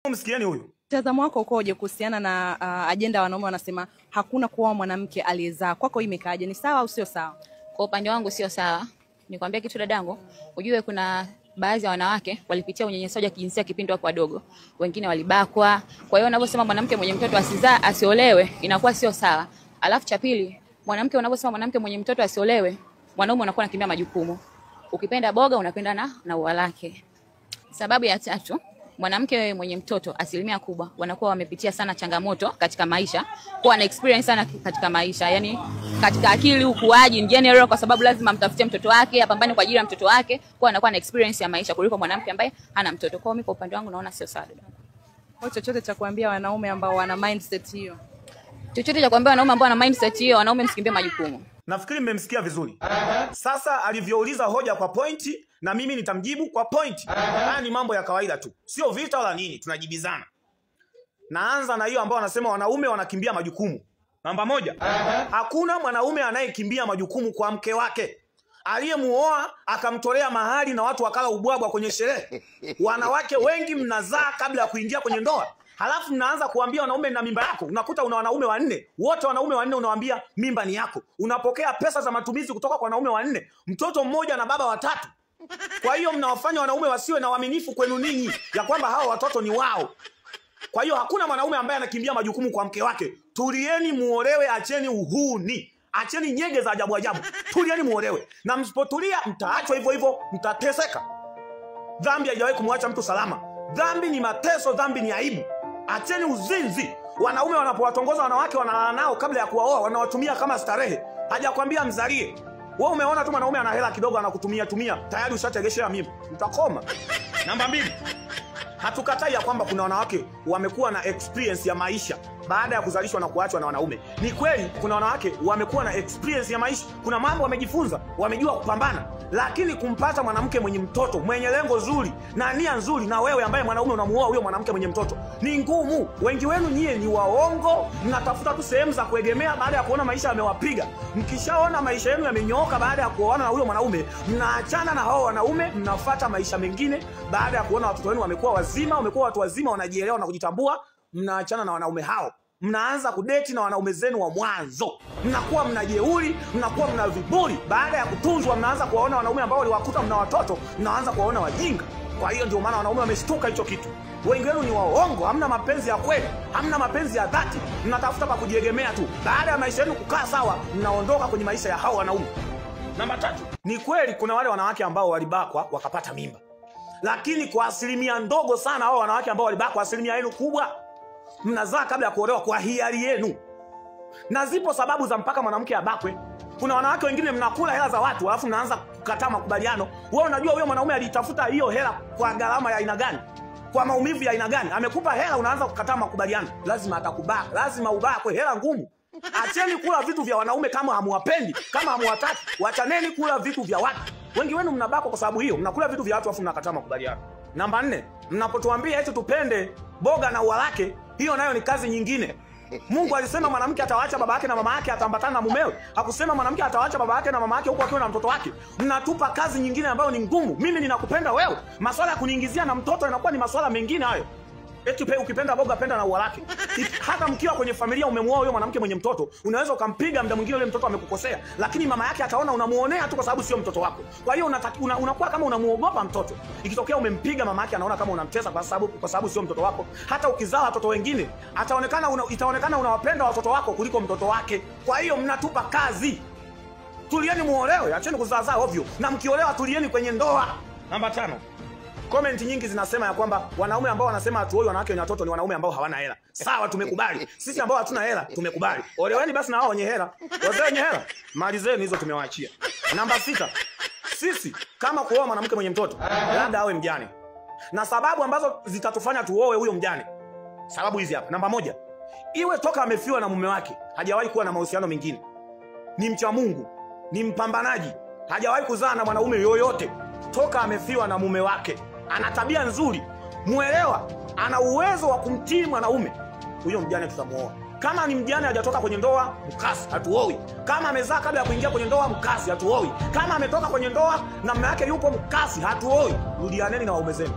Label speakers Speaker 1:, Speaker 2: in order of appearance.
Speaker 1: Msikieni huyu.
Speaker 2: Mtazamo wako ukoje kuhusiana na ajenda wanaume wanasema hakuna kuoa mwanamke aliyezaa? Kwako hii imekaaje? Ni sawa au sio sawa?
Speaker 3: Kwa upande wangu sio sawa. Nikwambia kitu dadangu, ujue kuna baadhi ya wanawake walipitia unyanyasaji wa kijinsia kipindi wapo wadogo. Wengine walibakwa. Kwa hiyo unaposema mwanamke mwenye mtoto asizaa asiolewe inakuwa sio sawa. Alafu cha pili, mwanamke unaposema mwanamke mwenye mtoto asiolewe, mwanaume anakuwa anakimbia majukumu. Ukipenda boga unapenda na ua lake. Sababu ya tatu, mwanamke mwenye mtoto asilimia kubwa wanakuwa wamepitia sana changamoto katika maisha, kuwa na experience sana katika maisha, yani katika akili, ukuaji in general, kwa sababu lazima mtafutie mtoto wake, apambane kwa ajili ya mtoto wake, kwa anakuwa na experience ya maisha kuliko mwanamke ambaye hana mtoto. Kwa mimi kwa upande wangu naona sio sawa.
Speaker 2: Kwa chochote cha kuambia wanaume ambao wana mindset hiyo?
Speaker 3: Chochote cha kuambia wanaume ambao wana mindset hiyo, wanaume msikimbie majukumu.
Speaker 1: Nafikiri mmemsikia vizuri. Sasa alivyouliza hoja kwa pointi na mimi nitamjibu kwa pointi. Haya ni mambo ya kawaida tu, sio vita wala nini, tunajibizana. Naanza na hiyo ambao wanasema wanaume wanakimbia majukumu. Namba moja, hakuna mwanaume anayekimbia majukumu kwa mke wake aliyemuoa akamtolea mahali na watu wakala ubwabwa kwenye sherehe. Wanawake wengi mnazaa kabla ya kuingia kwenye ndoa, halafu mnaanza kuambia wanaume na mimba yako. Unakuta una wanaume wanne, wote wanaume wanne unawaambia mimba ni yako. Unapokea pesa za matumizi kutoka kwa wanaume wanne, mtoto mmoja na baba watatu. Kwa hiyo mnawafanya wanaume wasiwe na uaminifu kwenu ninyi ya kwamba hao watoto ni wao. Kwa hiyo hakuna mwanaume ambaye anakimbia majukumu kwa mke wake. Tulieni muolewe, acheni uhuni, acheni nyege za ajabu ajabu. Tulieni muolewe, na msipotulia mtaachwa hivyo hivyo, mtateseka. Dhambi haijawahi kumwacha mtu salama. Dhambi ni mateso, dhambi ni aibu. Acheni uzinzi. Wanaume wanapowatongoza wanawake wanalala nao kabla ya kuwaoa, wanawatumia kama starehe. Hajakwambia mzalie. Wewe umeona tu mwanaume ana hela kidogo anakutumia tumia, tayari ushategeshea mimba. Mtakoma. Namba mbili, hatukatai ya kwamba kuna wanawake wamekuwa na experience ya maisha baada ya kuzalishwa na kuachwa na wanaume. Ni kweli kuna wanawake wamekuwa na experience ya maisha, kuna mambo wamejifunza, wamejua kupambana. Lakini kumpata mwanamke mwenye mtoto, mwenye lengo zuri na nia nzuri, na wewe ambaye mwanaume unamuoa huyo mwanamke mwenye mtoto, ni ngumu. Wengi wenu nyie ni waongo, mnatafuta tu sehemu za kuegemea baada ya kuona maisha yamewapiga. Mkishaona maisha yenu yamenyooka baada ya kuoana na huyo mwanaume, mnaachana na hao wanaume, mnafuata maisha mengine baada ya kuona watoto wenu wamekuwa wazima, wamekuwa watu wazima, wanajielewa na kujitambua, mnaachana na wanaume hao. Mnaanza kudeti na wanaume zenu wa mwanzo. Mnakuwa mnajeuri, mnakuwa mna viburi. Baada ya kutunzwa mnaanza kuwaona wanaume ambao waliwakuta mna watoto, mnaanza kuwaona wajinga. Kwa hiyo ndio maana wanaume wameshtuka hicho kitu. Wengi wenu ni waongo, hamna mapenzi ya kweli, hamna mapenzi ya dhati, mnatafuta pa kujiegemea tu. Baada ya maisha yenu kukaa sawa, mnaondoka kwenye maisha ya hao wanaume. Namba tatu, ni kweli kuna wale wanawake ambao walibakwa wakapata mimba. Lakini kwa asilimia ndogo sana hao wanawake ambao walibakwa, asilimia yenu kubwa mnazaa kabla ya kuolewa kwa hiari yenu. Na zipo sababu za mpaka mwanamke abakwe. Kuna wanawake wengine mnakula hela za watu alafu mnaanza kukataa makubaliano. Wewe unajua huyo mwanaume alitafuta hiyo hela kwa gharama ya aina gani? Kwa maumivu ya aina gani? Amekupa hela unaanza kukataa makubaliano. Lazima atakubaka, lazima ubakwe, hela ngumu. Acheni kula vitu vya wanaume kama hamuwapendi, kama hamuwataki. Wachaneni kula vitu vya watu. Wengi wenu mnabakwa kwa sababu hiyo, mnakula vitu vya watu alafu mnakataa makubaliano. Namba nne, mnapotuambia eti tupende boga na ua lake, hiyo nayo ni kazi nyingine. Mungu alisema mwanamke atawaacha baba yake na mama yake ataambatana na mumewe. Hakusema mwanamke atawaacha baba yake na mama yake huku akiwa na mtoto wake. Mnatupa kazi nyingine ambayo ni ngumu. Mimi ninakupenda wewe. Masuala ya kuniingizia na mtoto yanakuwa ni masuala mengine hayo. Eti ukipenda boga penda na ua lake. Hata mkiwa kwenye familia umemuoa huyo mwanamke mwenye mtoto, unaweza ukampiga muda mwingine yule mtoto amekukosea, lakini mama yake ataona unamuonea tu kwa sababu sio mtoto wako. Kwa hiyo unakuwa kama unamuogopa mtoto. Ikitokea umempiga mama yake anaona kama unamtesa kwa sababu sio mtoto wako. Hata ukizaa watoto wengine, ataonekana itaonekana unawapenda watoto wako kuliko mtoto wake. Kwa hiyo mnatupa kazi. Tulieni muolewe, acheni kuzaazaa ovyo. Na mkiolewa tulieni kwenye ndoa. Namba tano, comment nyingi zinasema ya kwamba wanaume ambao wanasema hatuoi wanawake wenye watoto ni wanaume ambao hawana hela. Sawa, tumekubali. Sisi ambao hatuna hela tumekubali. Oleweni basi na wao wenye hela. Wazee wenye hela, mali zenu hizo tumewaachia. Namba sita, sisi kama kuoa mwanamke mwenye mtoto, labda awe mjane. Na sababu ambazo zitatufanya tuoe huyo mjane, sababu hizi hapa. Namba moja, iwe toka amefiwa na mume wake, hajawahi kuwa na mahusiano mengine. Ni mcha Mungu, ni mpambanaji, hajawahi kuzaa na mwanaume yoyote toka amefiwa na mume wake. Ana tabia nzuri, muelewa, ana uwezo wa kumtii mwanaume. Huyo mjane tutamuoa. Kama ni mjane hajatoka kwenye ndoa, mkasi, hatuoi. Kama amezaa kabla ya kuingia kwenye ndoa, mkasi, hatuoi. Kama ametoka kwenye ndoa na mume wake yupo, mkasi, hatuoi. Rudianeni na waume zenu.